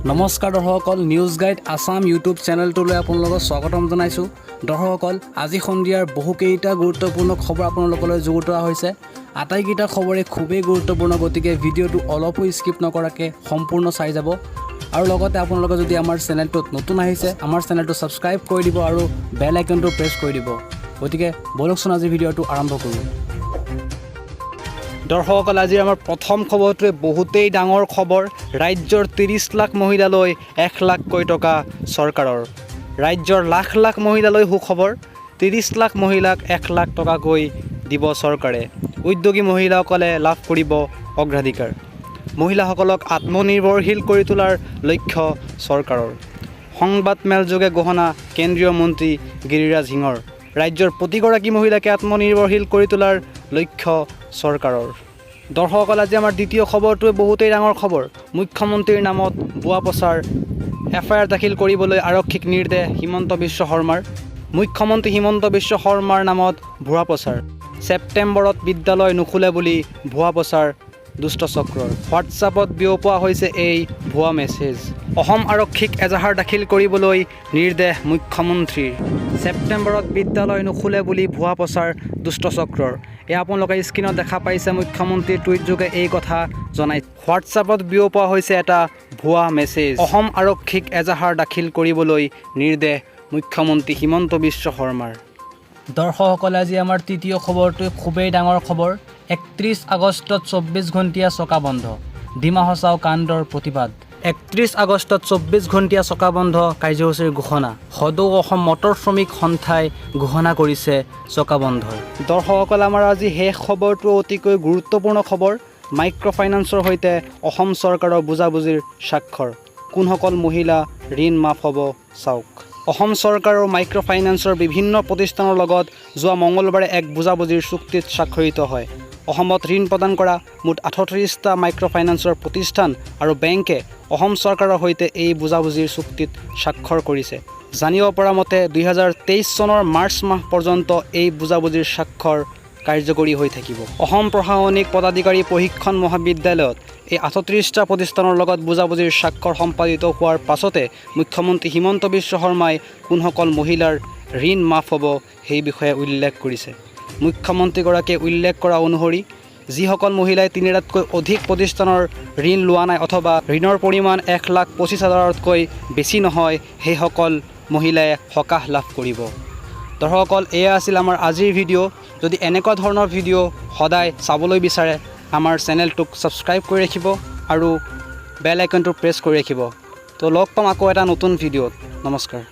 নমস্কাৰ দৰ্শকসকল, news guide Assam YouTube চেনেলটোলৈ আপোনালোকক স্বাগতম জনাইছোঁ। দৰ্শকসকল, আজি সন্ধিয়াৰ বহুকেইটা গুৰুত্বপূৰ্ণ খবৰ আপোনালোকলৈ যুগুতোৱা হৈছে। আটাইকেইটা খবৰে খুবেই গুৰুত্বপূৰ্ণ, গতিকে ভিডিঅ'টো অলপো স্কিপ নকৰাকৈ সম্পূৰ্ণ চাই যাব। আৰু লগতে আপোনালোকে যদি আমাৰ চেনেলটোত নতুন আহিছে, আমাৰ চেনেলটো ছাবস্ক্ৰাইব কৰি দিব আৰু বেল আইকনটো প্ৰেছ কৰি দিব। গতিকে ব'লকচোন, আজি ভিডিঅ'টো আৰম্ভ কৰোঁ। দৰ্শকসকল, আজিৰ আমাৰ প্ৰথম খবৰটোৱে বহুতেই ডাঙৰ খবৰ। ৰাজ্যৰ 30 লাখ মহিলালৈ 1 লাখকৈ টকা চৰকাৰৰ। ৰাজ্যৰ লাখ লাখ মহিলালৈ সুখবৰ। 30 লাখ মহিলাক 1 লাখ টকাকৈ দিব চৰকাৰে। উদ্যোগী মহিলাসকলে লাভ কৰিব অগ্ৰাধিকাৰ। মহিলাসকলক আত্মনিৰ্ভৰশীল কৰি তোলাৰ লক্ষ্য চৰকাৰৰ। সংবাদমেলযোগে ঘোষণা কেন্দ্ৰীয় মন্ত্ৰী গিৰিৰাজ সিঙৰ। ৰাজ্যৰ প্ৰতিগৰাকী মহিলাকে আত্মনিৰ্ভৰশীল কৰি তোলাৰ লক্ষ্য চৰকাৰৰ। দৰ্শকসকল, আজি আমাৰ দ্বিতীয় খবৰটোৱে বহুতেই ডাঙৰ খবৰ। মুখ্যমন্ত্ৰীৰ নামত ভুৱা প্ৰচাৰ, এফআইআৰ দাখিল কৰিবলৈ আৰক্ষীক নিৰ্দেশ হিমন্ত বিশ্ব শৰ্মাৰ। মুখ্যমন্ত্ৰী হিমন্ত বিশ্ব শৰ্মাৰ নামত ভুৱা প্ৰচাৰ। ছেপ্টেম্বৰত বিদ্যালয় নোখোলে বুলি ভুৱা প্ৰচাৰ দুষ্ট চক্ৰৰ। হোৱাটছআপত বিয়পোৱা হৈছে এই ভুৱা মেছেজ। অসম আৰক্ষীক এজাহাৰ দাখিল কৰিবলৈ নিৰ্দেশ মুখ্যমন্ত্ৰীৰ। ছেপ্টেম্বৰত বিদ্যালয় নোখোলে বুলি ভুৱা প্ৰচাৰ দুষ্ট চক্ৰৰ। এয়া আপোনালোকে স্ক্ৰীণত দেখা পাইছে। মুখ্যমন্ত্ৰীৰ টুইটযোগে এই কথা জনাই হোৱাটছআপত বিয়পোৱা হৈছে এটা ভুৱা মেছেজ। অসম আৰক্ষীক এজাহাৰ দাখিল কৰিবলৈ নিৰ্দেশ মুখ্যমন্ত্ৰী হিমন্ত বিশ্ব শৰ্মাৰ। দৰ্শকসকলে, আজি আমাৰ তৃতীয় খবৰটোৱে খুবেই ডাঙৰ খবৰ। 31 আগষ্টত 24 ঘণ্টীয়া চকা বন্ধ, ডিমা হাছাও কাণ্ডৰ প্ৰতিবাদ। 31 আগষ্টত 24 ঘণ্টীয়া চকা বন্ধ কাৰ্যসূচীৰ ঘোষণা। সদৌ অসম মটৰ শ্ৰমিক সন্থাই ঘোষণা কৰিছে চকা বন্ধৰ। দৰ্শকসকল, আমাৰ আজি শেষ খবৰটো অতিকৈ গুৰুত্বপূৰ্ণ খবৰ। মাইক্ৰ' ফাইনেন্সৰ সৈতে অসম চৰকাৰৰ বুজাবুজিৰ স্বাক্ষৰ। কোনসকল মহিলা ঋণ মাফ হ'ব চাওক। অসম চৰকাৰৰ মাইক্ৰ' ফাইনেন্সৰ বিভিন্ন প্ৰতিষ্ঠানৰ লগত যোৱা মঙলবাৰে এক বুজাবুজিৰ চুক্তিত স্বাক্ষৰিত হয়। অসমত ঋণ প্ৰদান কৰা মুঠ 38টা মাইক্ৰ' ফাইনেন্সৰ প্ৰতিষ্ঠান আৰু বেংকে অসম চৰকাৰৰ সৈতে এই বুজাবুজিৰ চুক্তিত স্বাক্ষৰ কৰিছে। জানিব পৰা মতে, 2023 চনৰ মাৰ্চ মাহ পৰ্যন্ত এই বুজাবুজিৰ স্বাক্ষৰ কাৰ্যকৰী হৈ থাকিব। অসম প্ৰশাসনিক পদাধিকাৰী প্ৰশিক্ষণ মহাবিদ্যালয়ত এই 38টা প্ৰতিষ্ঠানৰ লগত বুজাবুজিৰ স্বাক্ষৰ সম্পাদিত হোৱাৰ পাছতে মুখ্যমন্ত্ৰী হিমন্ত বিশ্ব শৰ্মাই কোনসকল মহিলাৰ ঋণ মাফ হ'ব সেই বিষয়ে উল্লেখ কৰিছে। মুখ্যমন্ত্ৰীগৰাকীয়ে উল্লেখ কৰা অনুসৰি, যিসকল মহিলাই তিনিটাতকৈ অধিক প্ৰতিষ্ঠানৰ ঋণ লোৱা নাই অথবা ঋণৰ পৰিমাণ 1,25,000তকৈ বেছি নহয়, সেইসকল মহিলাই সকাহ লাভ কৰিব। দৰ্শকসকল, এয়া আছিল আমাৰ আজিৰ ভিডিঅ'। যদি এনেকুৱা ধৰণৰ ভিডিঅ' সদায় চাবলৈ বিচাৰে, আমাৰ চেনেলটোক ছাবস্ক্ৰাইব কৰি ৰাখিব আৰু বেল আইকনটো প্ৰেছ কৰি ৰাখিব। তো লগ পাম আকৌ এটা নতুন ভিডিঅ'ত। নমস্কাৰ।